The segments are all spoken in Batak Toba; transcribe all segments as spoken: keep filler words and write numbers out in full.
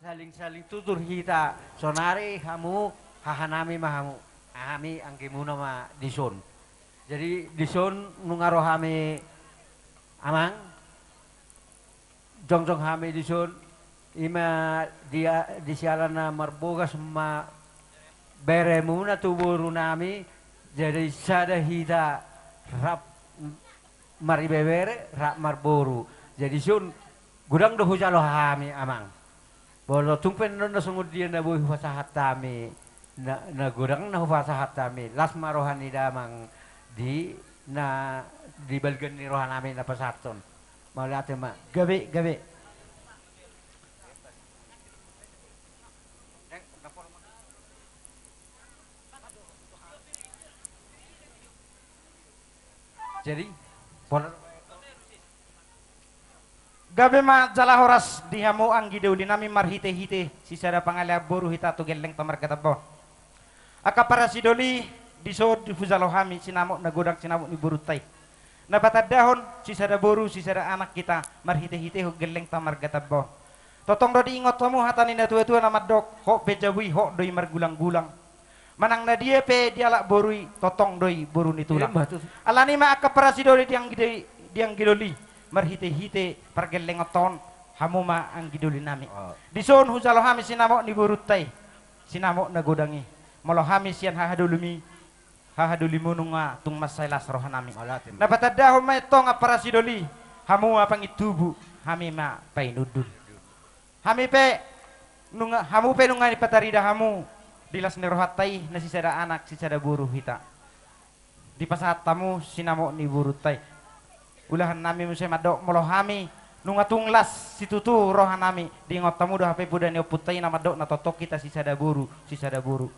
Saling-saling tutur hita, sonari hamu hahanami ma hamu, hami anggimuna ma dison. Jadi dison nunga ro hami amang, jongjong hami dison, ima dia di siala na marbogas ma beremuna tu borunami, jadi sada hita rap maribebere rap marboru. Jadi son godang do hujalo hami amang. Molo tung pe non na songon dia na boi hupasahat hami, na, na godang na hupasahat hami, las ma roha ni damang di na di balga ni rohanami na pasahathon. Mauliate ma. Gabe, gabe. Jadi, pola. Gabe ma jala horas di hamu anggi dolinami marhite-hite sisada pangalean boru hita tu gellengta marga Tamba on. Angka parasidoli, dison hujalo hami sinamot na godang sinamot ni borunta i. Na patandahon sisada boru sisada anak hita marhite-hitehon gellengta marga Tamba on. Tongtong do diingot hamu hata ni natua-tua na mandok, hot pe jabu i hot do i margulang-gulang. Manang na dia pe dialap boru i, tongtong do i boru ni tulang. Ima tutu. Alani ma angka parasidoli di anggi doli, di anggi doli, marhite-hite pargellengonta on, hamu ma anggi dolinami. Oh. Dison hujalo hami sinamot ni borunta i, sinamot na godang i. Molo hami sian hahadolimi, hahadolimuna nunga tung mansai las rohanami. Mauliate ma. Na patandahon ma i antong angka parasidoli, hamu ma pangintubu, hami ma painundun. Hami pe nunga, hamu pe nunga dipatarida hamu di las ni rohanta i na sisada anak sisada boru hita. Dipasahat hamu sinamot ni borunta i. Ulahannami muse mandok molo hami nunga tung las situtu rohanami, diingot hamu do hape poda ni ompunta i na mandok na tongtong hita sisada boru sisada boru.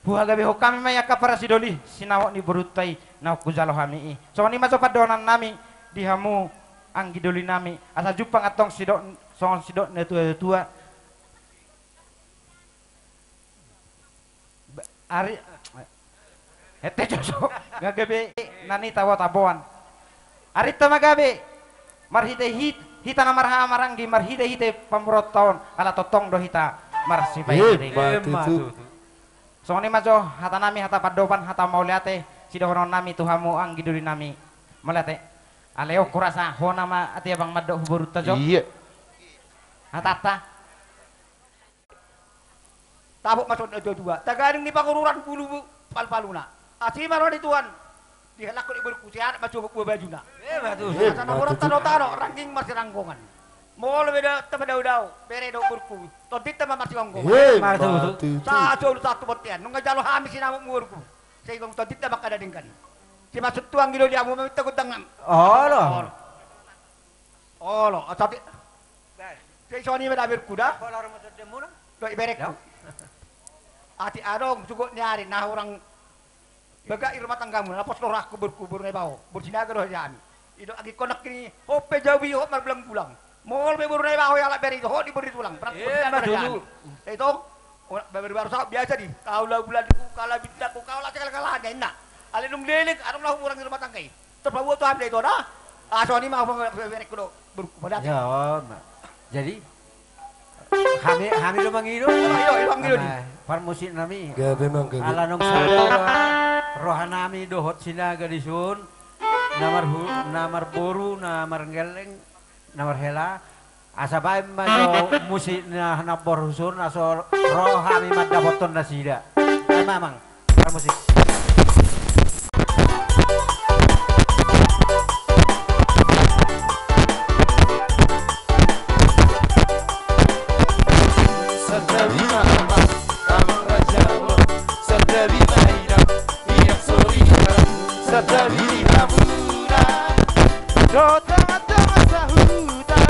Huhagabehon hami ma i angka parasidoli sinamot ni borunta i na hujalo hami i. Songon i ma jo pandohonannami di hamu anggi dolinami, asa jumpang antong sidok, songon sidok ni natua-tua. Ba-, ari, hete joso, nga gabe nani tabo-taboan. Arinta ma gabe, marhite hit-, hita na marhaha maranggi, marhite-hite pamoruonta on, ala tongtong do hita marsipaihut. Ima tutu. Songon i ma jo hatanami, hata pandopan, hata mauliate sidohononnami tu hamu anggi dolinami. Mauliate. Alai on hurasa hona ma ate abang mandok tu borunta jo. Iya. Hatanta. Tabo ma songon na dua-dua. Tagading ni pangururan bulu bu-, palu-paluna. Asi ma roha ni Tuhan. Dihalak ni borungku, si anak ma cukup dua bajuna. Ima tutu. Asa na borat tano-tano, rangging ma siranggongan. Molo beda tama dao-dao, bere do borungku. Tondinta ma marsigonggongan. Ima tutu. Sa jolo satu bontean. Nunga jalo hami sinamotmu borungku. Sai gong tondinta ma kada denggan. Si maksud tuang gido di amu maminta gondang. Olo. Olo. Olo, tapi. Sai songon i ma da berengku da. Pola rumah tondimuna. Do iberekku. Atik adong cukup ni ari na hurang bagak i rumah tanggamu, na pos do rohangku borungku, boru Naibaho, boru Sinaga do hami. Ido agi konak ini, hot pe jabu i hot margulang-gulang. Molo pe boru Naibaho i alap bere i hot di boru ni tulang. Berarti boru Sinaga do hami. Ima tutu. Sai tong, baru-baru saut biasa di. Kau lah bulanku, kau lah bintangku, kau lah segala-galanya, inna. Alai dung leleng, adong lah hurang di rumah tangga i. Terpabuat tu hami da ito da. Ah, songon i ma, berengku, mauliate. Ya, Om. Jadi, hami, hami do mangido. Iyo, iyo, mangido di. Parmusiknami. Gabe ma, gabe. Ala nunga sada rohanami dohot Sinaga dison. Na marhu-, na marboru, na margelleng, na marhela. Asa baen ma jo musik na namboru son, asa ro hami mandapothon nasida. Baen ma amang. Parmusik. Santabi ma amang, amang raja on. Santabi ma inang, inang soripada. Santabi ma hamuna, dohot dongan-dongan sahuta.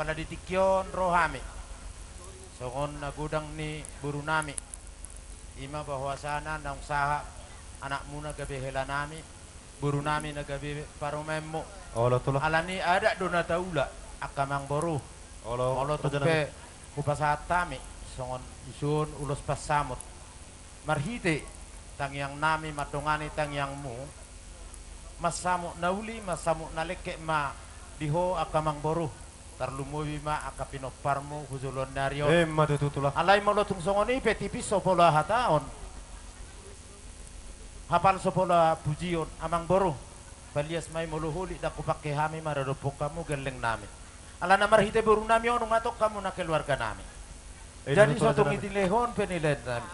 Pala di tingki on ro hami songon na godang ni boru nami, i ma bahwasana naung sahat anakmuna gabe hela nami, boru nami na gabe parumaenmu. Olo, tulang. Alani adat do na taula, angka amangboru. Olo, olo, raja nami. Tung pe hupasahat hami songon dison ulos pansamot. Marhite tangiang nami mandongani tangiangmu, mansamot na uli, mansamot na lengkep ma di ho angka amangboru. Tarlumobi ma angka pinomparmu hu joloan ni ari on. Emma tutu, tulang. Alai molo tung songon i pe, tipis so pola hataon, hapal so pola pujion, amangboru. Palias ma i molo holit, ndang hupangke hami maradophon hamu gelleng nami. Alana marhite boru nami on nunga tong hamu na keluarga nami. Eh, jadi, tulang, so tung i dilehon penilaian nami.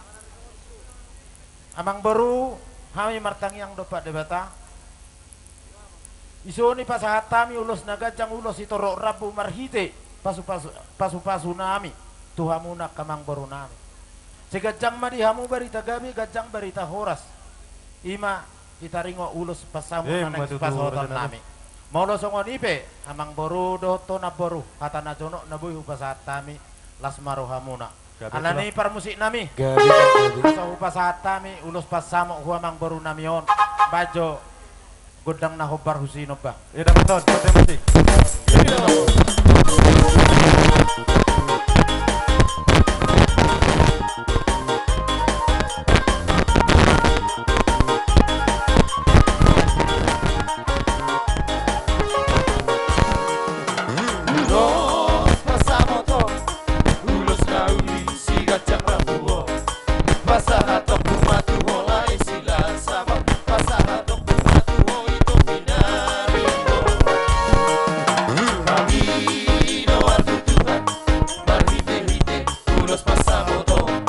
Amangboru, hami martangiang dompak Debata. Dison i pasahat hami ulos na ganjang, ulos sitorop rambu marhite pasu-pasu, pasu-pasu nami tu hamuna angka amangboru nami. Sai ganjang ma di hamu barita gabe, ganjang barita horas. I ma ditaringot ulos pansamot na naeng sipasahaton nami. Emma tutu, raja nami. Molo songon i pe, amangboru dohot ho namboru, hata na jonok na boi hupasahat hami, las ma rohamuna. Gabe, tulang. Alani parmusik nami. Gabe, gabe. Asa hupasahat hami ulos pansamot hu amangboru nami on. Baen jo gondang na hombar hu Sinomba. Ia, dapot on, dapot on. Ulos pansamot on, ulos na uli siganjang rambu on. Pasahatonku ma tu ho lae Silasabon, pasahatonku ma tu ho ito pinaribot. Hami do tu Tuhan marhite-hite ulos pansamot on.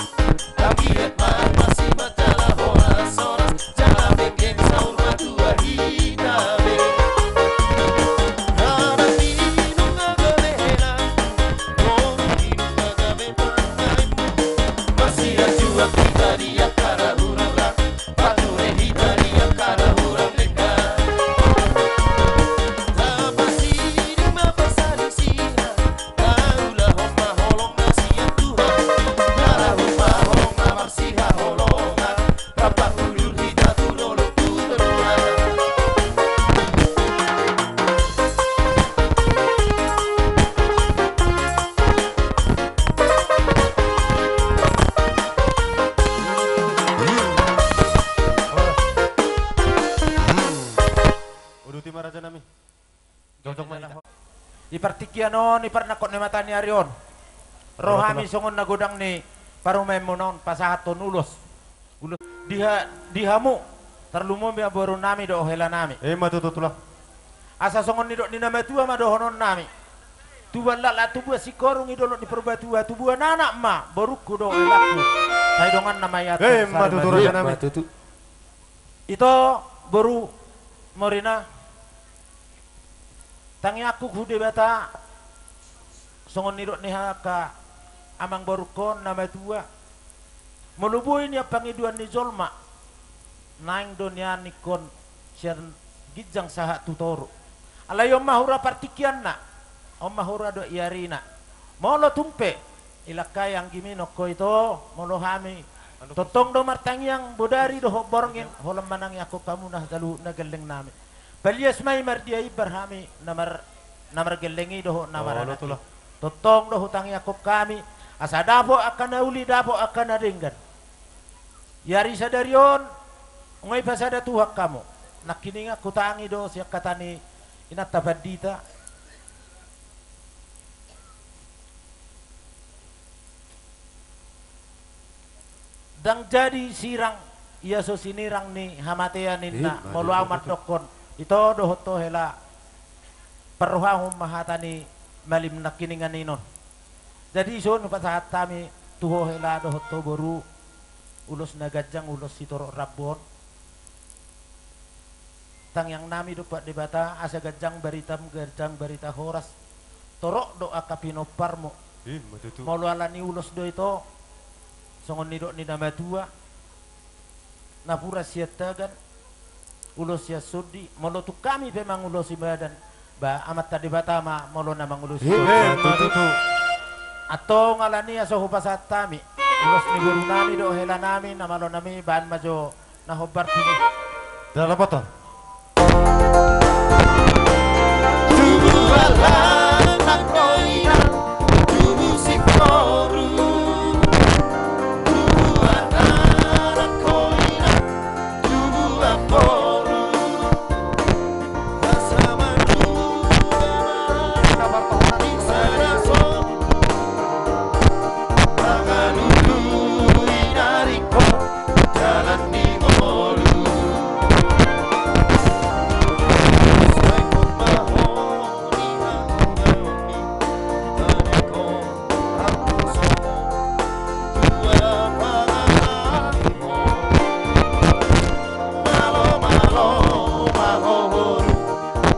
Anggiat ma masimanjala horas-horas, jala benggeng saur matua hita be. Anak i nunga gabe hela, boru i nunga gabe parumaenmu. Masijuak hita di angka na hurang rang, pature hita di angka na hurang denggan. Tapasiring ma parsalisihan, taulahon ma holong na sian Tuhan, tarahut ma holong na marsihaholongan, rap ma hulhul hita tu dolok tu toruan. Uduti ma, raja nami. Jojok ma hita. Di partingkian on, di parnangkok ni mata ni ari on, ro hami songon na godang ni parumaenmuna on pasahathon ulos. Ulos di ha-, di hamu, tarlumobi ma boru nami dohot hela nami. Emma tutu, tulang. Asa songon nidok ni na matua ma dohonon nami. Tubuan laklak, tubuan singkoru i dolok ni Purbatua, tubuan anak ma borungku dohot helangku. Sai dongan na ma i atur. Emma tutu, raja nami. Emma tutu. Ito boru Morina. Tangiangku tu Debata, songon nidok ni angka amangborungkon na matua, molo boi nian pangidoan ni jolma, naeng do nian ingkon sian ginjang sahat tu toru. Alai on ma hura partingkianna, on ma hura dohot i arina. Molo tung pe dilangkai anggimuna ho ito, molo hami tongtong do martangiang bodari dohot borngin, holan manangianghon hamu na saluhutna gelleng nami. Palias ma i mardia imbar hami na mar-, na margelleng i dohot na maranak i. Tongtong do hutangianghon hami, asa dapot angka na uli, dapot angka na denggan. Di ari sadari on, nunga dipasada Tuhan hamu. Nangkiningan hutangi do sian hata ni inanta pandita. Ndang jadi sirang, ia so sinirang ni hamatean ninna. Molo ahu mandokkon, ito dohot ho hela, parrohahon ma hata ni malim nangkiningan i non. Jadi dison hupasahat hami tu ho hela dohot ho boru, ulos na ganjang, ulos sitorop rambu on. Tangiang nami dompak Debata, asa ganjang baritam, ganjang barita horas. Torop do angka pinomparmu. Molo ala ni ulos do ito, songon nidok ni na matua, napuran sian tagan, ulos sian sondi, molo tung hami pe mangulosi badan, Ba Amanta Debata ma molo na mangulusi. Ima tutu. Antong alani i asa hupasahat hami ulos ni boru nami dohot hela nami na malo nami, baen ma jo na hombar tu i. Dalam motor. Tubu anak ho inang, tubu singkoru. Tubu anak ho inang, tubu amporu. Asa manungga ma di sada son. Mangalului na ringkot dalan ni ngolu. Sai hot ma ho di hangoluan ni, maneko ampu songon tua pangalahon. Malo, malo ma ho boru,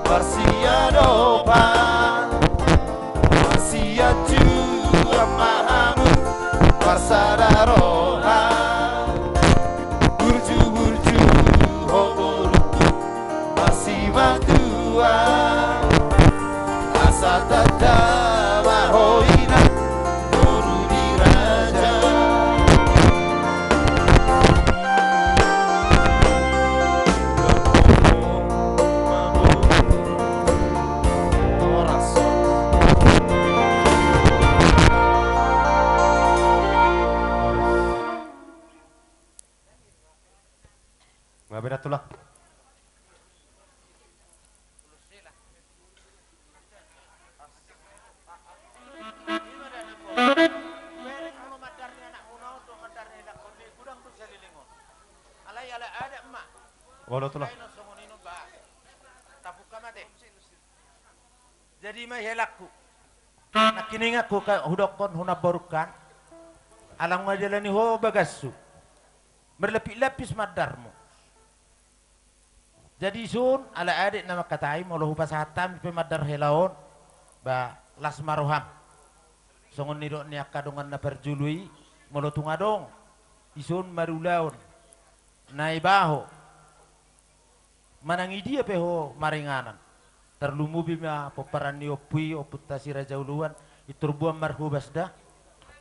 marsiadopan. Marsianjuan ma hamu, marsada roha. Burju-burju ho boru, marsimatua. Asa tanda ma ho inang, boru ni raja. Nga beda tulang. Olo tulang. Jadi ma i helangku, nangkiningan hudokkon, hu namborungkan, ala nunga dialani ho bagashu, marlapis-lapis mandarmu. Jadi ison ala adat na mangkatai, molo hupasahat hami pe mandar hela on, ba las ma roham. Songon nidok ni angka dongan na parjolo i, molo tung adong ison marulaon, na iba ho manang i dia pe ho maringanan. Tarlumobi ma pomparan ni ompu i, ompunta si Raja Uluan, pintor boan marhobas da.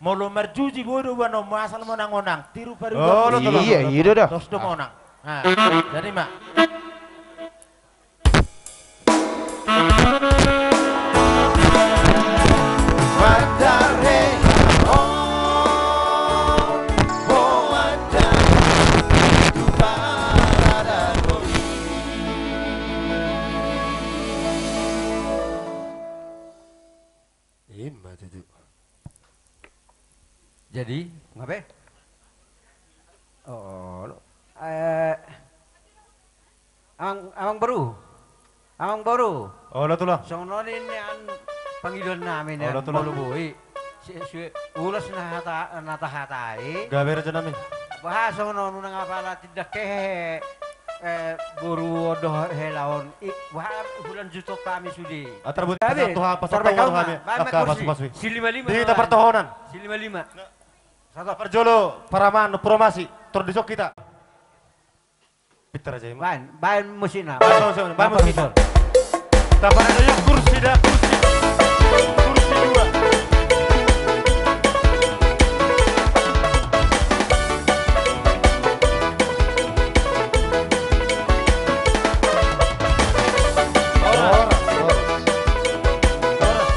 Molo marjuji boi do boanonmu, asal monang-onang, tiru paruga. Olo, olo, olo. Iya, olo, iya, olo. Tos do monang. Nah, jadi ma. Ima tutu. Jadi, ngape? Oh, eh, amang, amang boru. Amang boru. Olo tulang. Songon on i nian pangidoan nami nian. Olo tulang. Molo boi. Si, si, ulos na hata, na tahatai. Gabe raja nami. Bah, songon on unang apala tindak hehe. Eh, boru on dohot hela on. I, bah, hulanjuthon hami sude. Ah, tarbut-, gabe, pasang tuha, pasang tuha ma, hami. Baen ma kursi. Pasu-pasu i. Si lima-lima. Di hita partohonan. Si lima-lima. Satu. Parjolo, paraman, promasi. Tor dison hita. Pintar aja, Ima. Baen, baen musikna. Baen, baen, baen, baen musik. Taparade kursi da, kursi. Kursi dua. Horas, horas. Horas.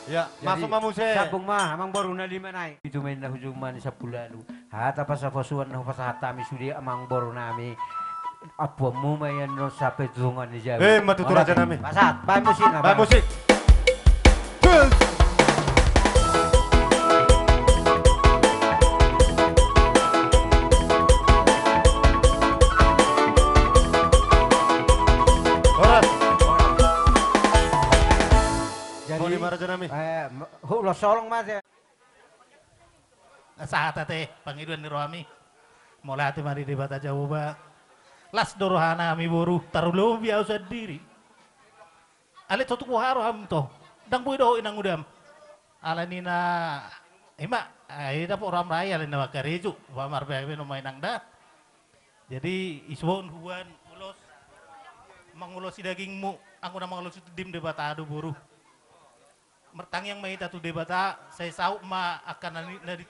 Ya, jadi, masuk ma muse. Sambung ma, amang boru na lima nai. Pitu ma inna hujung ma ni sampulu ualu. Hata pasupasu na hupasahat hami sude amang boru nami. Ampuonmu ma i annon sampe tu tonga ni jabu. Eh, ima tutu raja nami. Pasahat, baen musik na, baen musik. Horas. Jadi, ima raja nami. Eh, m-, hu, los holong ma te. Sahat ate pangidoan ni rohami. Mauliate ma di Debata Jahowa. Las do rohanami boru, tarlumobi ahu sandiri. Alai so tung huharo hamu to. Ndang boi dohot inangudam. Alani na ima, ai dapot roham ra i alani na mangkarejo. Ba marbeabe nama inang da. Jadi ison huan ulos. Mangulosi dagingmu, anggo na mangulosi tondim Debata do boru. Martangiang ma hita tu Debata, sai saut ma angka na di, na di,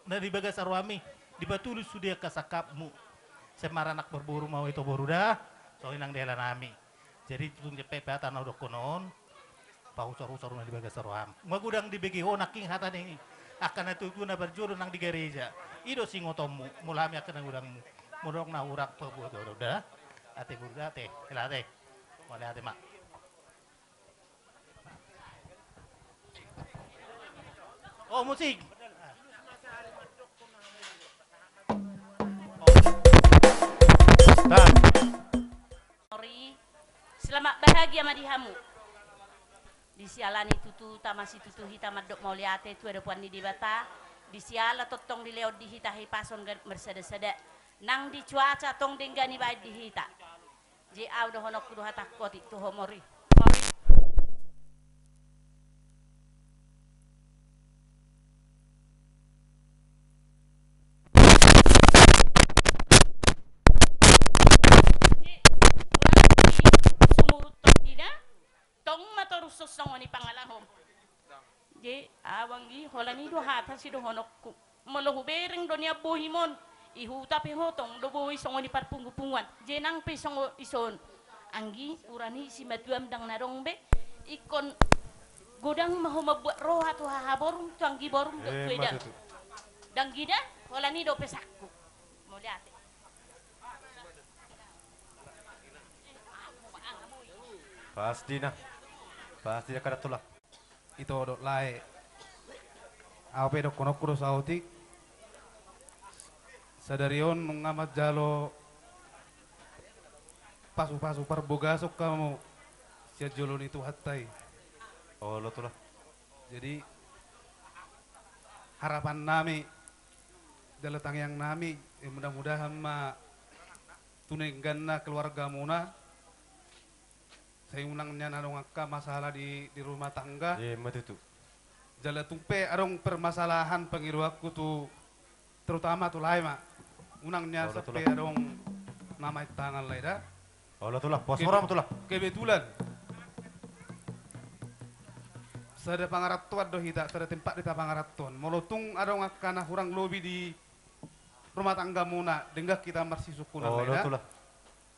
na di bagasan rohami, dipatulus sude angka sangkapmu. Sai maranak marboru ma ho ito boru da, songon i nang di hela nami. Jadi tung jempek pe hata na hudokkon on, pausor-usor ma di bagasan roham. Nga godang dibege ho nangkin hata ni angka na tuatua na parjolo nang di gareja. I do singotonmu, molo hami angka na godangmu. Molo adong na hurang pabuat ho da. Ate boru da ate, hela ate. Mauliate ma. Oh, musik. Nah. Mori, selamat bahagia ma di hamu. Disiala ni tutu tama situtu hita mandok mauliate tu adopan ni Debata, disiala tongtong dilehon di hita hipason ganup marsadasada, nang di cuaca tong denggan i baen di hita. Jadi au dohononku do hatangku otik tu ho Mori. Mori. Jadi, kurang di sumurut tong dina, tong ma torus songon i pangalahom. Jadi, au anggi, holan i do hata sidohononku. Molo hubereng do nian bohim on, i huta pe ho tong do boi songon i parpungupunguan. Jadi nang pe songon i son. Anggi, urani simatuam ndang na adong be. Ingkon godang ma ho mambuat roha tu hahaborum, tu anggiborum dohot tu edam. Ndang gida, holan i do pesanku. Mauliate. Pasti na. Pasti na kada tulang. Ito dohot lae. Au pe dohononku do saotik. Sadari on nunga manjalo pasupasu parbogason hamu sian jolo ni Tuhanta i. Olo tulang. Jadi harapan nami jala tangiang nami, eh, mudah-mudahan ma tu dengganna keluargamuna. Sai unang nian adong angka masalah di, di rumah tangga. Ima tutu. Jala tung pe adong permasalahan pangidoanku tu, terutama tu lae ma. Unang nian sampe adong na main tangan lae da. Olo tulang, pos mura ma tulang. Kebetulan sada pangarantoan do hita, sada tempat do hita pangarantoan. Molo tung adong angka na hurang lobi di rumah tanggamuna, denggan hita marsisungkunan lae da.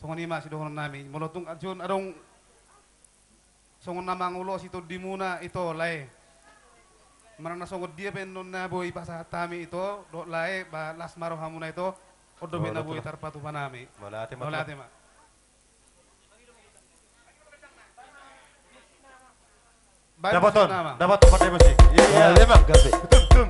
Songon i ma sidohonon nami. Molo tung adong songon na mangulosi tondimuna ito lae, manang na songon dia pe annon na boi pasahat hami ito dohot lae, ba las ma rohamuna ito. On do be na boi tarpatupa nami. Mauliate ma. Dapoton, dapoton partai musik. Iya, iya. Memang gabe. Betul, betul.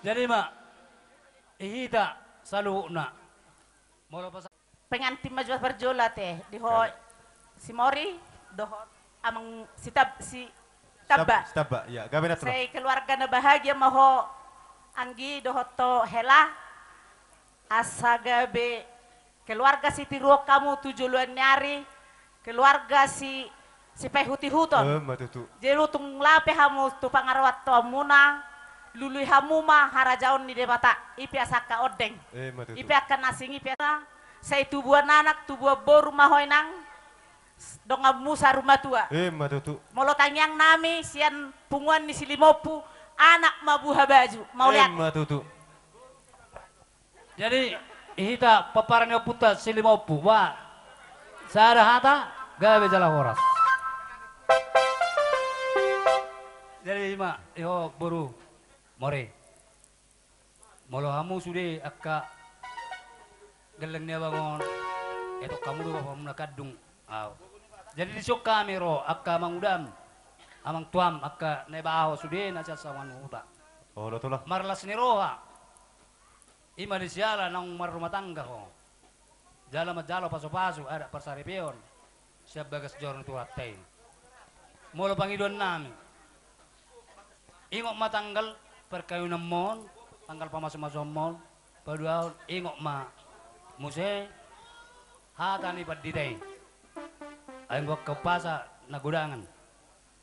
Jadi ma i hita saluhutna. Molo pas pengantin ma jo parjolo ate, di ho si Mori dohot amang Sitab-, Sitamba. Sitamba, iya, gabe na tulang. Sai keluarga na bahagia ma ho Anggi dohot hela, asa gabe keluarga sitiruon hamu tu joloan ni ari, keluarga si, sipaihut-ihuton. Emma tutu. Jadi tung lape hamu tu pangarantoanmuna, lului hamu ma harajaon ni Debata, i pe asa angka ondeng. Emma tutu. I pe angka na asing, i pe asa, sai tubuan anak, tubuan boru ma ho inang, donganmu saur matua. Emma tutu. Molo tangiang nami sian punguan ni Silimompu, anak ma buha baju, mauliate. Emma tutu. Jadi, hita pomparan ni ompunta Silimompu, ba, sada hata, gabe jala horas. Jadi, ima, iho, boru, mori. Molo hamu sude angka gelleng ni abang on, etok hamu do bapamuna kandung. Au. Jadi dison hami ro angka amangudam, amangtuam, angka na ibaho sude na sian saongan huta. Olo, tulang. Marlas ni roha. Ima di siala naung marrumah tangga ho. Jala manjalo pasupasu adat parsaripeon sian bagas joro ni Tuhanta i. Molo pangidoan nami, ingot ma tanggal parkawinanmon, tanggal pamasumasuonmon, paduahon ingot ma muse hata ni pandita i. Ai anggo angka umpasa na godangan.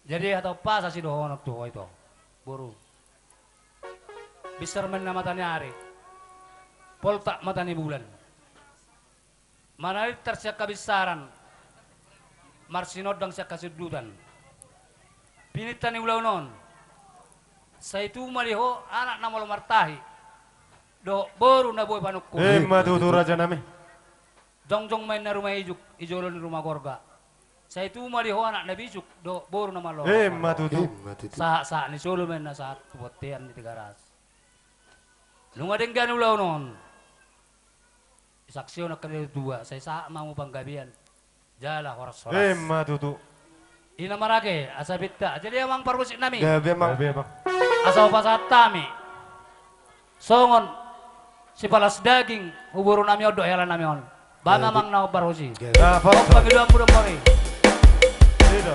Jadi hata umpasa sidohonon tu ho ito, boru. Binsar ma inna mata ni ari, poltak mata ni bulan. Manalintar sian habinsaran, marsinondang sian hasundutan. Pininta ni ulaon on, sai tubu ma di ho anak na malo martahi, dohot boru na boi panungkun. Emma tutu, raja nami. Jongjong ma inna ruma ijuk di jolo ni ruma gorga. Sai tubu ma di ho anak na bisuk, dohot boru na malo. Emma tutu. Emma tutu. Sahat-sahat ni solu ma inna sahat tu bontean ni Tigaras. Nunga denggan ulaon on, saksihon angka na tuatua, sai sahat ma hamu panggabean jala horas-horas. Emma tutu. Ina marake, asa pinta. Jadi amang parmusik nami. Gabe, amang. Gabe, amang. Asa hupasahat hami songon sipalas daging tu boru nami on dohot hela nami on. Ba ma amang na hombar hosi. Gabe. Nah, pos. Pangidoanmu do mori. Ido.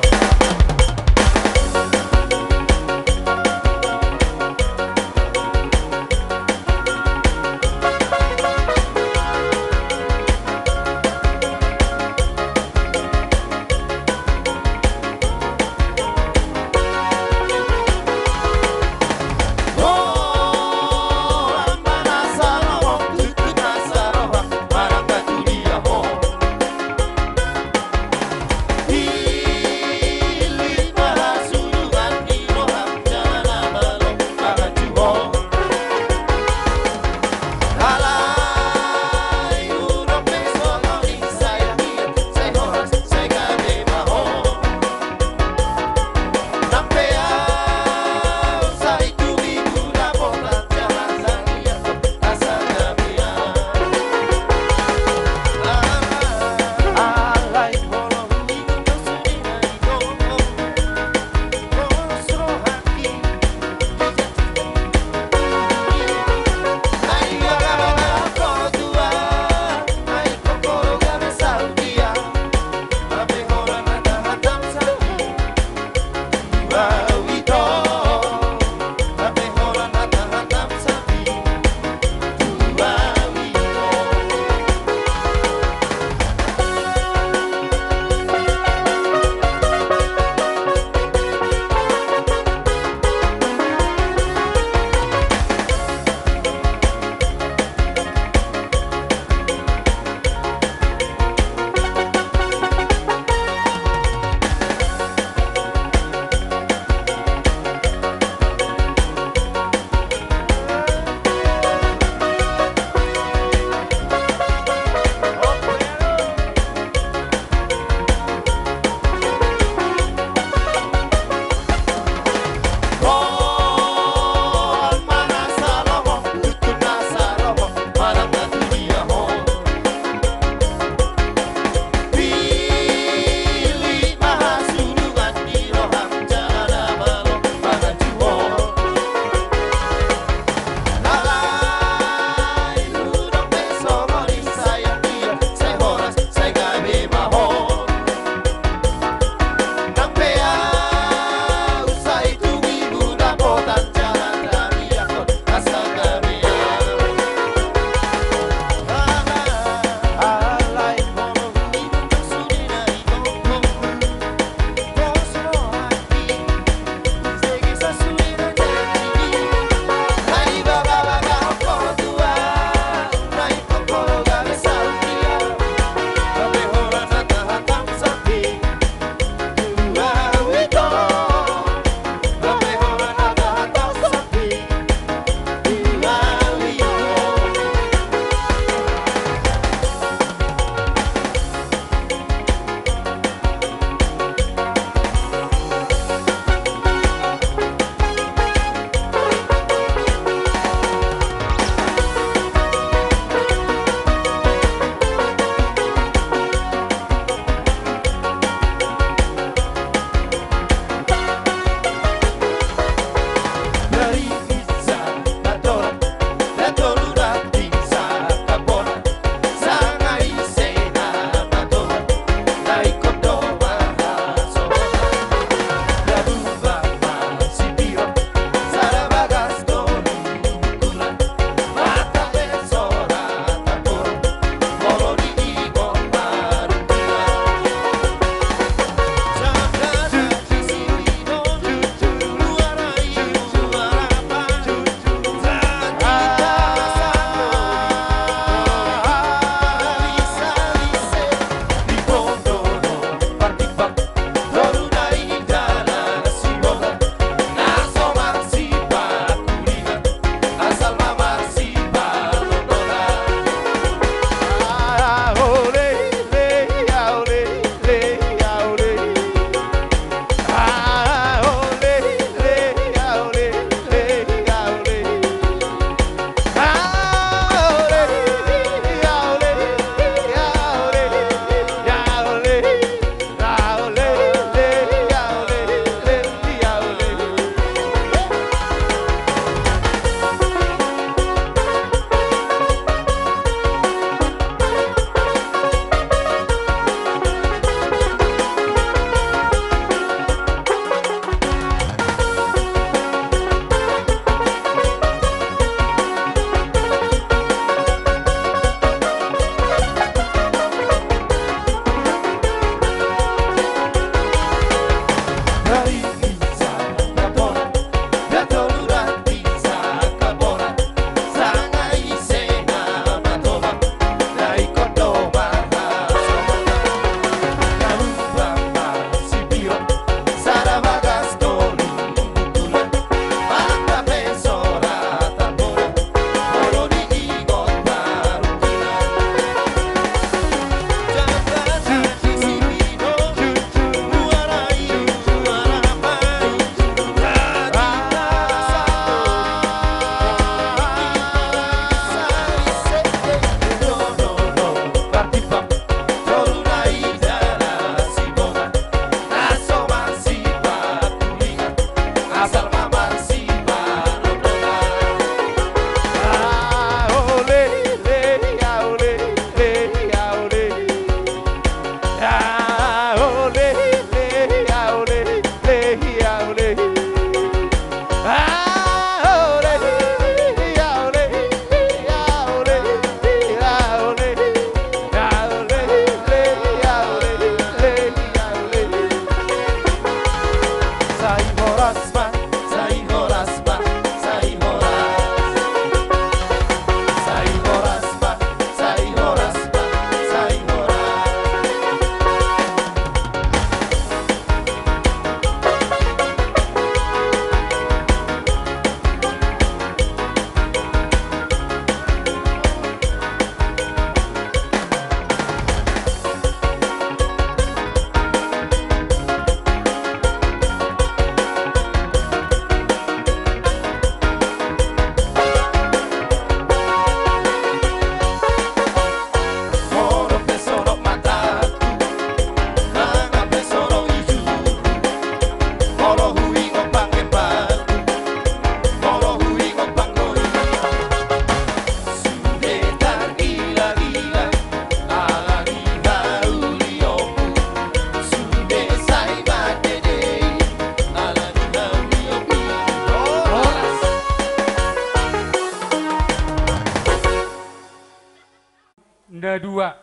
Dua.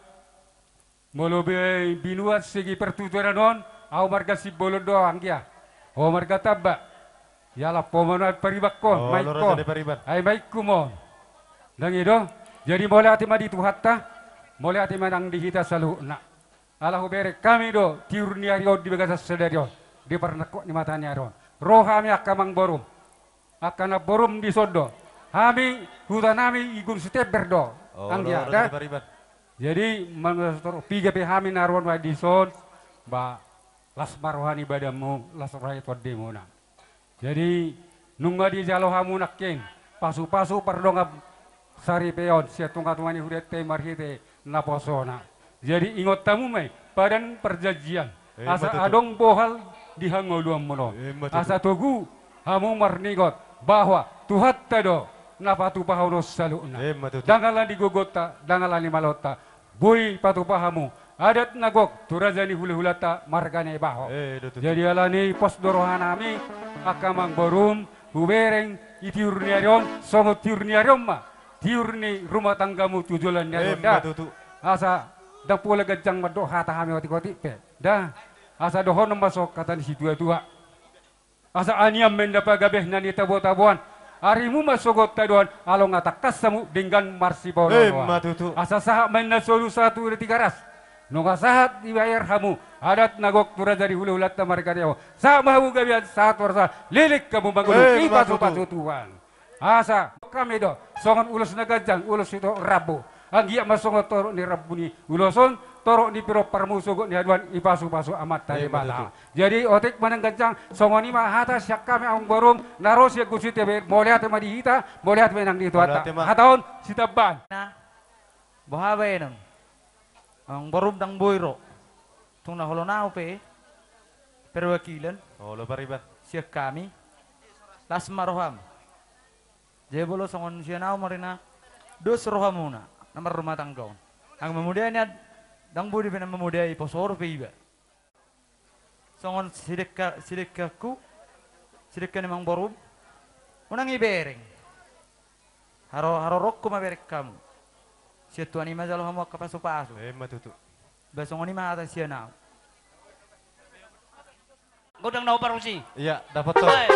Molo be binuat segi pertuturan on, au marga Simbolon do anggia. Ho marga Tamba. Ia lapo ma na paribakkon, oh, maikkon. Ai maikku mon. Ndang i do. Jadi mauliate ma di Tuhanta, mauliate ma nang di hita saluhutna. Ala hubereng hami do tiur ni ari on di bagasan sadari on, di parnangkok ni mata ni ari on. Ro hami angka amangborum, angka namborum dison do. Hami hutanami Igun Sitember do. Oh, anggia da. Jadi mangatur piga pe hami na ro on dison, ba las ma roha ni badanmu, las roha ni tondimuna. Jadi nunga dijalo hamu nangkin pasupasu pardongan saripeon sian tongatonga ni hurianta i marhite naposona. Jadi ingot hamu ma i padan perjanjian, asa adong bohal di hangoluanmuna on. Asa togu hamu marningot bahwa Tuhanta do na patupahon on saluhutna. Ndang ala ni gogonta, ndang ala ni maloonta. Boi patupa hamu adat na gok tu raja ni hulahulanta marga Naibaho. Jadi alani i pos do rohanami angka amangborum, hubereng i tiur ni ari on songon tiur ni ari on ma tiur ni rumah tanggamu tu joloan ni ari on da. Asa ndang pola ganjang mandok hata hami otik-otik pe da. Asa dohonon ma songon hata ni situatua. Asa anian ma inna pagabehna ni tabotaboan. Arimu ma sogot tadoan, alo nga tangkas hamu denggan marsipaolooloan. Asa sahat ma inna solu satu di Tigaras. Nunga sahat dibayar hamu adat na gok tu raja ni hulahulanta marga Naibaho. Sahat ma hamu gabean sahat tu arsa, leleng hamu mangolu, ipasupasu Tuhan. Asa hami do songon ulos na ganjang, ulos sitorop rambu. Anggiat ma songon torop ni rambu ni ulos on, torop ni pinomparmu sogot ni haduan, ipasupasu Amanta Debata. Jadi otik ma nang ganjang, songon i ma hata sian hami amangborum na ro sian Gusite be, mauliate ma di hita, mauliate ma nang di Tuhanta. Hata on sitambahan. Boha baenon? Amangborum ndang boi ro. Tung na holong au pe perwakilan. Olo pariban. Sian hami. Las ma roham. Jadi molo songon sian au marina dos rohamuna na marrumah tangga on. Nang mamodai nian ndang boi dope na mamodai, poso dope iba. Songon sidengka, sidengkaku, sidengka ni amangborum, unang ibereng. Haro, haroroku ma bereng hamu. Sian Tuhan i ma jalo hamu angka pasupasu. Emma tutu. Ba songon i ma hata sian au. Godang na huparusi. Iya, dapot to. Baen.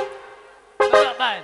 Baen.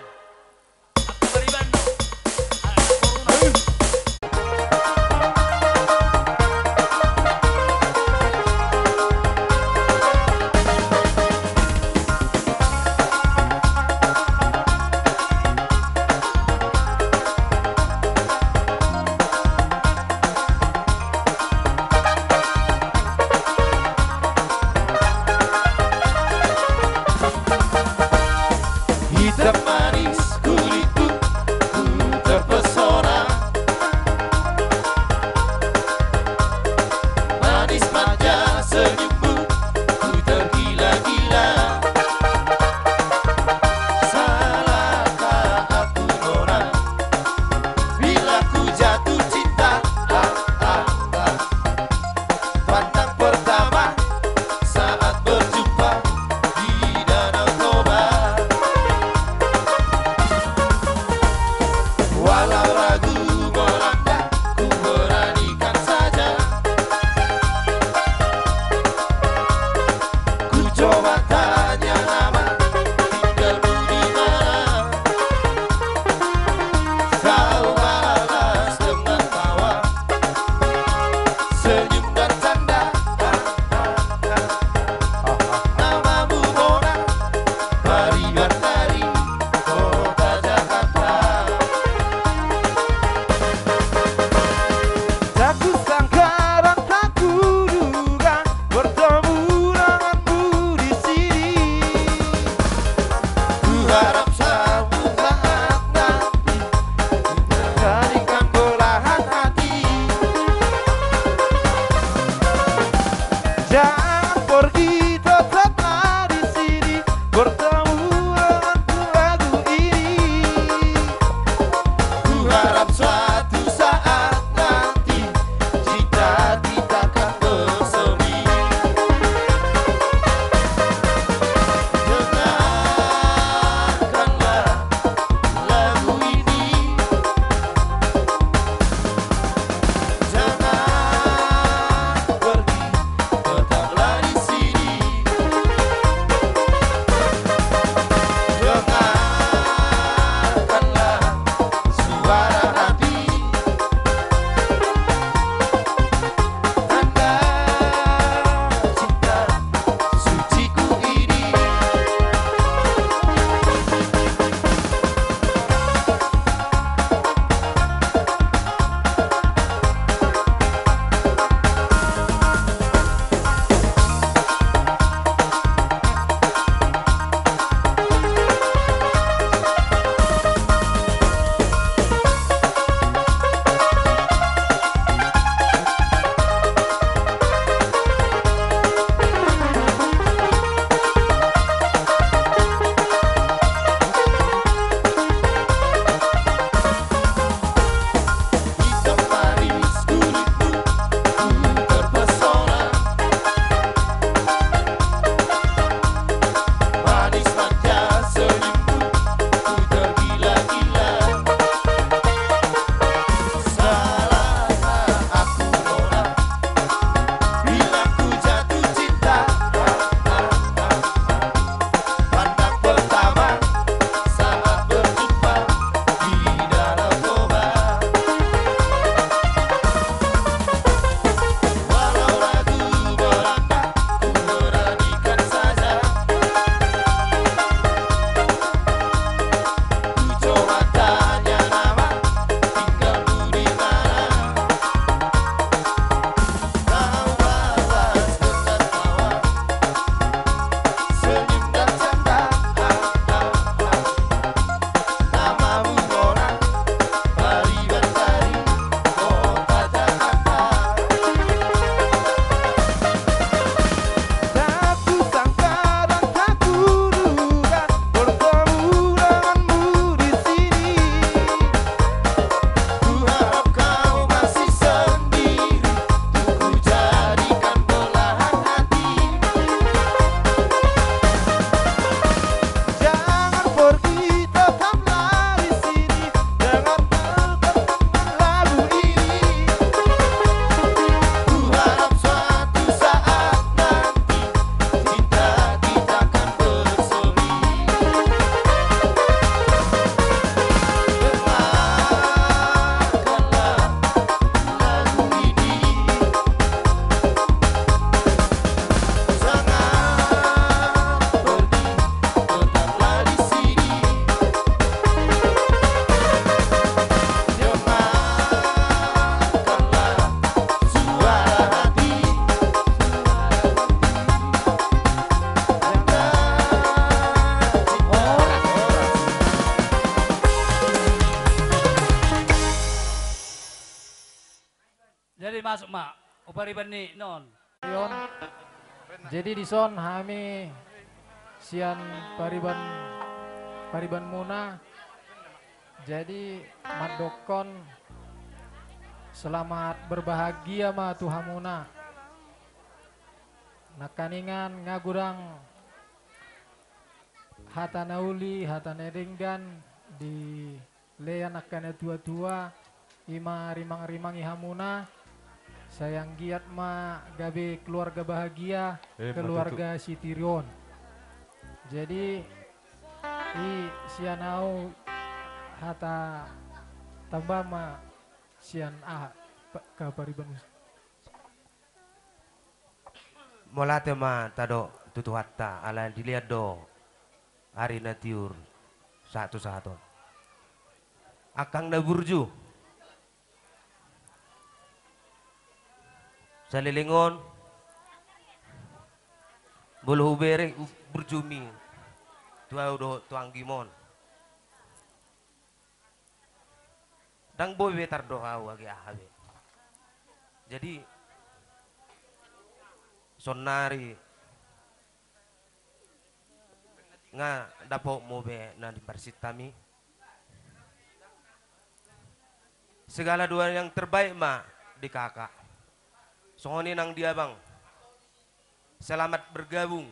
Masuk ma, o pariban ni non. Ion. Jadi dison hami sian pariban, paribanmuna. Jadi mandokkon selamat berbahagia ma tu hamuna. Nangkiningan nga godang hata na uli, hata na denggan di lean angka na tua-tua, ima rimang-rimangi hamuna, sai anggiat ma gabe keluarga bahagia, eh, keluarga sitiruon. Jadi, i sian au hata tamba ma sian aha, pa-, kapariban. Mauliate ma tadok tu Tuhanta, ala dilean do ari na tiur sahat tu sahat on. Angkang na burju. Saleleng on, molo hubereng burjumi tu au dohot tu anggim on. Ndang boi be tardohot au age aha be. Jadi, saonnari nga dapotmu be na di parsintami. Segala doa yang terbaik ma di kakak. Songon i nang di abang. Selamat bergabung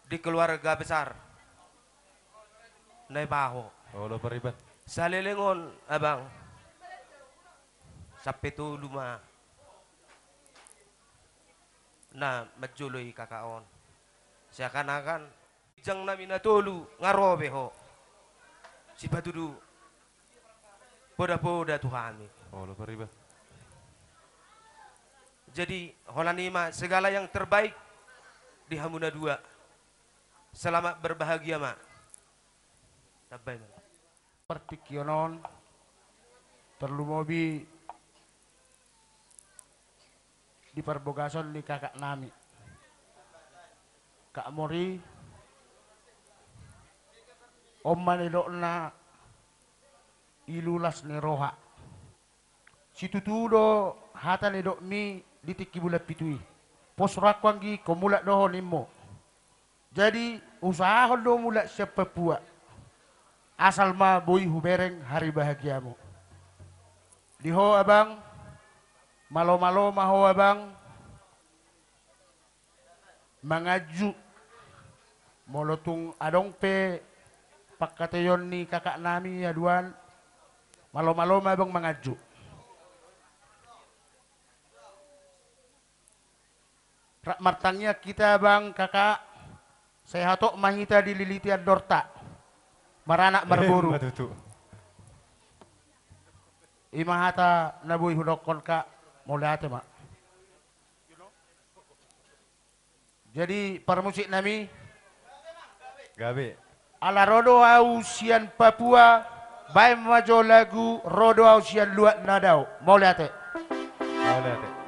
di keluarga besar Naipaho. Olo pariban. Saleleng on, abang, sampe tolu ma na manjoloi kakak on. Seakan-akan ginjang nami na tolu nga ro be ho. Sipatudu poda-poda tu hami. Olo pariban. Jadi, holan i ma segala yang terbaik di hamu na dua. Selamat berbahagia ma. Tambai ma. Partingkian on, tarlumobi di parbogason ni kakak nami. Kak Mori, on ma nidokna ilulas ni roha. Situtu do hata nidokmi di tingki bulan pitu i. Pos rohangku anggi, ingkon mulak do ho nimmu. Jadi, usahahon do mulak sian Papua. Asal ma boi hubereng hari bahagiamu. Di ho abang, malo-malo ma ho abang, manganju. Molo tung adong pe pangkataion ni kakak nami aduan, malo-malo ma abang manganju. Rap martangiang hita abang kakak, sai hatop ma hita dililiti andorta. Maranak marboru. Ima tutu. Ima hata na boi hudokkon kak, mauliate ma. Jadi parmusik nami. Gabe. Ala ro do au sian Papua, baen ma jo lagu ro do au sian luat na dao. Mauliate. Mauliate.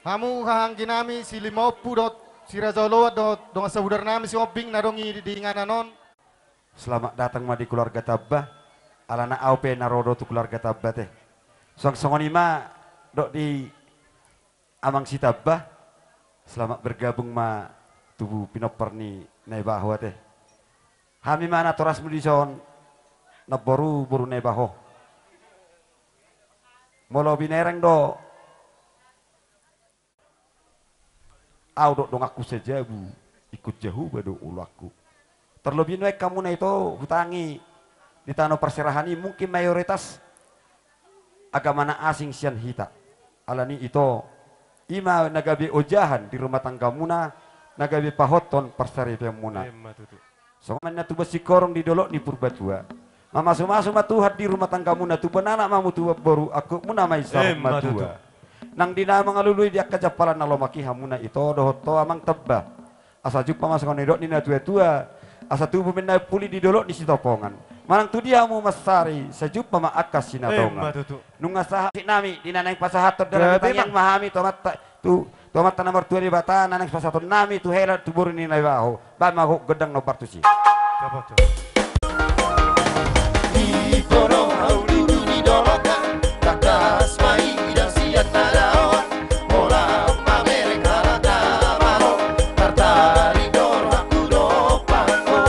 Hamu hahaanggi nami si Limaompu dohot si Raja Oloan dohot dongan sabudar nami si Ombing na adong i di, di inganan on. Selamat datang ma di keluarga Tamba. Alana au pe na ro do tu keluarga Tamba te. Suang songon i ma dok di amang si Tamba. Selamat bergabung ma tubu pinompar ni Naibaho ate. Hami ma natorasmu dison, namboru boru Naibaho. Molo binereng do au dok donganku sajabu, ingkon Jahowa do oloanku. Terlebih nuaeng hamuna ito hutangi di tano parserahan i, mungkin mayoritas agama na asing sian hita. Alani ito, i ma na gabe ojahan di rumah tanggamuna, na gabe pahothon parsaripeonmuna. Emma tutu. Songon na tubu singkoru di dolok ni Purbatua. Mamasumasu ma Tuhan di rumah tanggamuna, tubuan anak ma hamu tubuan boru, angkup muna ma i saur matua. Emma tutu. Nang di na mangalului di angka jampalan na lomak i hamuna ito dohot ho amang Tamba. Asa jumpang ma songon nidok ni natuatua. Asa tubu ma na umpuli di dolok ni Sitopongan. Manang tu dia hamu mansari, sai jumpang ma angka sinatongan. Emma tutu. Nunga sahat nami di na naeng pasahathon dalan. Gabe ma. Tangiang ma hami tu Amanta, tu, tu Amanta na martua Debata na naeng pasahaton nami tu hela tu boru ni Naibaho. Bahen ma ho gondang na partusi. Dapothon. Di podo hau di ujung ni dolok, tangkas ma i dang sian na daoan. Holan ma bereng halak na malo, tartarik do rohangku dompak ho.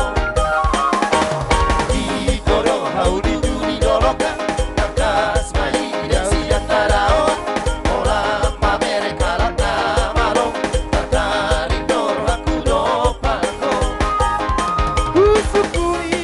Di podo hau di ujung ni dolok, tangkas ma i dang sian na daoan. Holan ma bereng halak na malo, tartarik do rohangku dompak ho. Husyukuri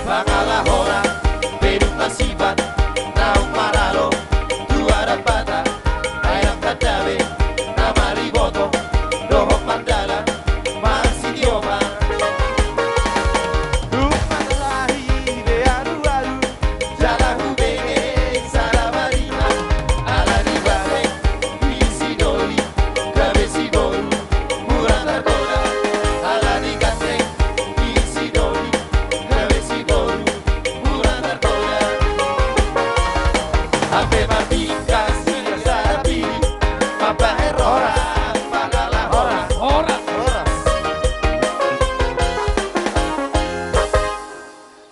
Pangalahoran, peduk na sibat, naung maralo, tu adat Batak, ai nang tanda be, na mariboto, dohot mardalan, marsitiopa. Dung marlahi be aduaru, jala hubege sada marina, ala ni bale, i si doli, gabe si boru, mura targoda, ala ni gandeng, i si doli, gabe si boru, mura targoda. Hape marbingkas, sira sada pilih, mambahen roha, pangalahoran. Horas, horas.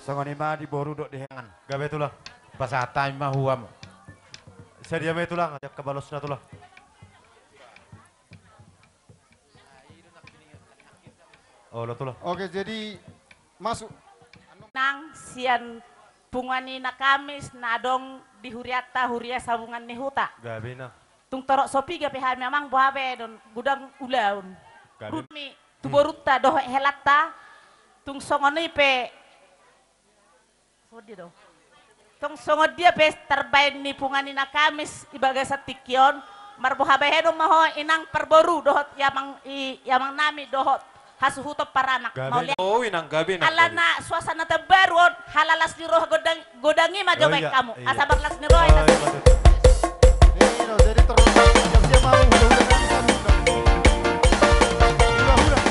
Songon i ma di boru dohot di helangan. Gabe tulang. Pasahat hami ma huamu. Sadia ma i tulang, angka balosna tulang. Olo tulang. Oke, jadi masuk. Nang sian punguan ni na Kamis na adong di hurianta, huria Sabungan ni Huta. Gabe nang. Tung torop so piga pe hami amang boha be don godang ulaon. Gabe. Rumi tu borunta dohot helanta. Tung songon i pe Songon dia do. Tong songon dia pe tarbaen ni punguan ni na Kamis i bagasan tingki on, marboha bahenon ma ho inang parboru dohot i amang, i, i amang nami dohot hasuhuton paranak. Gabe. Mauliate. Oh, inang gabe, inang gabe. Alana suasana terbaru on, halalas ni roha godang, godang i ma jo baen hamu. Oh, iya, iya. Asa marlas ni roha. Oh, hita, iya, betul. Ini loh, jadi terus siap-siap mau, udah-udah kan, kan, udah. Udah-udah.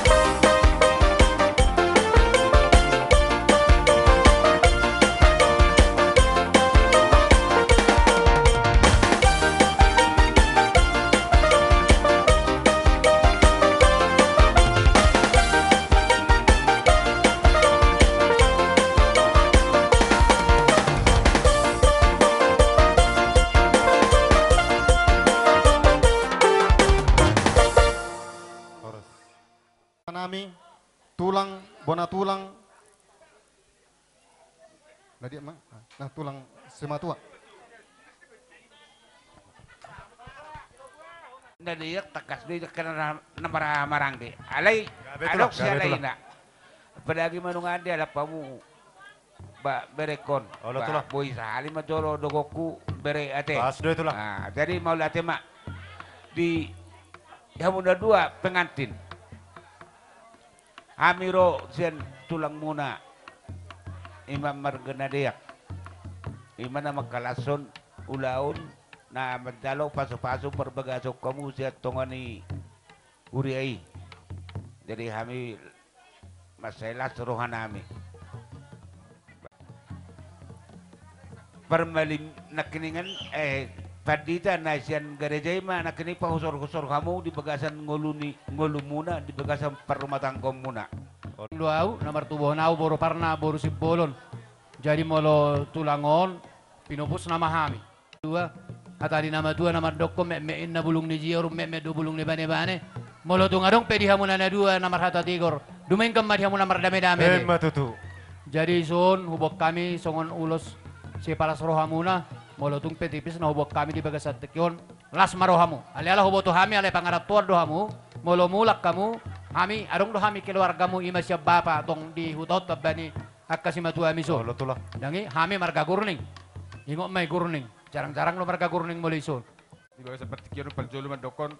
Nami, tulang, bona tulang. Na dia ma, na tulang simatua. Na dia tangkas do i jangkon na, na mara-, maranggi. Alai, gabe tulang, adong sian gabe tulang. Laina. Apalagi manungani alap hamu. Ba, berekon. Olo, ba, tulang. Boi sahali ma jolo dohononku bere ate. Pas do i, tulang. Ah, jadi mauliate ma. Di, di hamu na dua pengantin. Hami ro sian tulangmuna. I ma marga na Deak. I ma na mangkalashon ulaon na manjalo pasu-pasu parbagason hamu sian tonga ni huria i. Jadi hami mansai las rohanami. Parmalim nangkiningan, eh, pandita na sian gareja i ma nangkining pahusor-husor hamu di bagasan ngolu ni, ngolumuna, di bagasan parrumatanggaonmuna. Olo. Au na martubuhon au boru Parna, boru Simbolon. Jadi molo tulang on, pinupus nama hami. Dua, hata ni na matua na mandokkon metmet inna bulung ni jior, metmet do bulung ni bane-bane. Molo tung adong pe di hamu na dua na marhata tigor, dumenggan ma di hamu na mardame-dame. Emma tutu. Jadi son huboan hami songon ulos sipalas rohamuna, molo tung pe tipis na huboan hami di bagasan tingki on, las ma rohamu. Alai ala huboto hami alai pangarantoan do hamu, molo mulak hamu, hami adong do hami keluargamu i ma sian bapa tong di huta on tamba ni angka simatuami son. Olo tulang. Ndang i hami marga Gurning. Ingot ma i Gurning. Jarang-jarang do marga Gurning molo i son. Di bagasan partingkian on parjolo mandokkon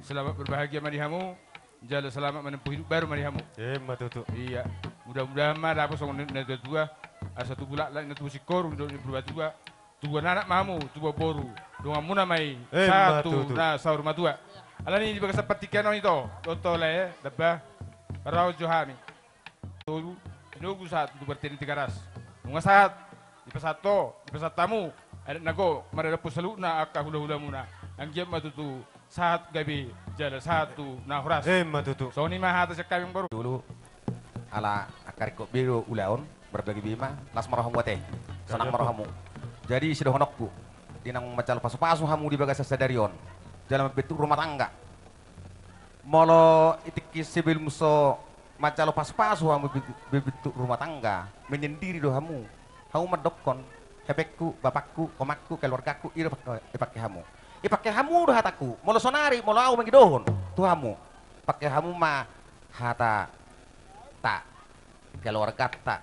selamat berbahagia ma di hamu. Jala selamat menempuh hidup baru ma di hamu. Emma tutu. Iya. Mudah-mudahan ma dapot songon na tua-tua. Asa tubu laklak na tubu singkoru, dok ni Purbatua. Tubuan anak ma hamu, tubuan boru. Donganmuna ma i. Emma tutu. Sahat tu na saur matua. Alani di bagasan partingkian on ito. Dohot tole, damba. Raut jo hami. Tolu, tinogu sahat tu Barteni Tigaras. Nunga sahat, dipasahat ho, dipasahat hamu, adat na gok, maradaphon saluhutna angka hula-hulamuna. Anggiat ma tutu sahat gabe, jala sahat tu na horas. Emma tutu. Songon i ma hata sian hami, amang boru. Dulu, ala angka ringkot be do ulaon, marbagi be ma, las ma rohamu ate. Sonang ma rohamu. Jadi, sidohononku, di naung manjalo pasu-pasu hamu di bagasan sadari on. Jala mambentuk rumah tangga. Molo i tingki sebelum so manjalo pasu-pasu hamu be-, be-, bentuk rumah tangga, menyendiri do hamu. Hamu mandokkon, hepengku, bapakku, omakku, keluargaku, i do pake, ipake hamu. Ipake hamu do hataku, molo sonari, molo au mangidohon tu hamu. Pake hamu ma hatata, keluargata.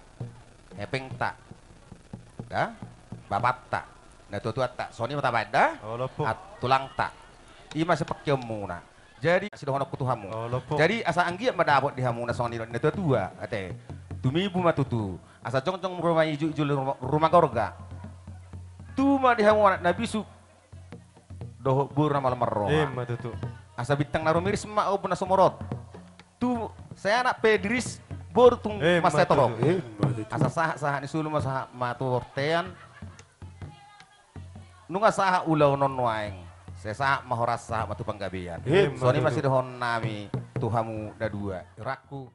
hepengta, da, bapanta, natuatuanta, songon i ma tabaen da. Olo, Ompung. At tulangta. I ma sipangkeonmuna. Jadi sidohononku tu hamu. Olo, Ompung. Jadi asa anggiat ma dapot di hamu na songon i dohot ni natuatua, ate. Tumibu ma tutu. Asa jongjong ruma ijo, ijo ruma, ruma gorga. Tubu ma di hamu anak na bisuk dohot boru na malo marroha. Ima tutu. Asa bintang na rumiris ma ombun na sumorot. Tu sai anak pe diris, boru tung mansai torop. Ima tutu. Ima tutu. Asa sahat, sahat ni solu ma sahat ma tu bontean. Nunga sahat ulaon on nuaeng, sai sahat ma horas, sahat ma tu panggabean. Ima tutu. Songon i ma sidohonon nami tu hamu na dua. Rangku.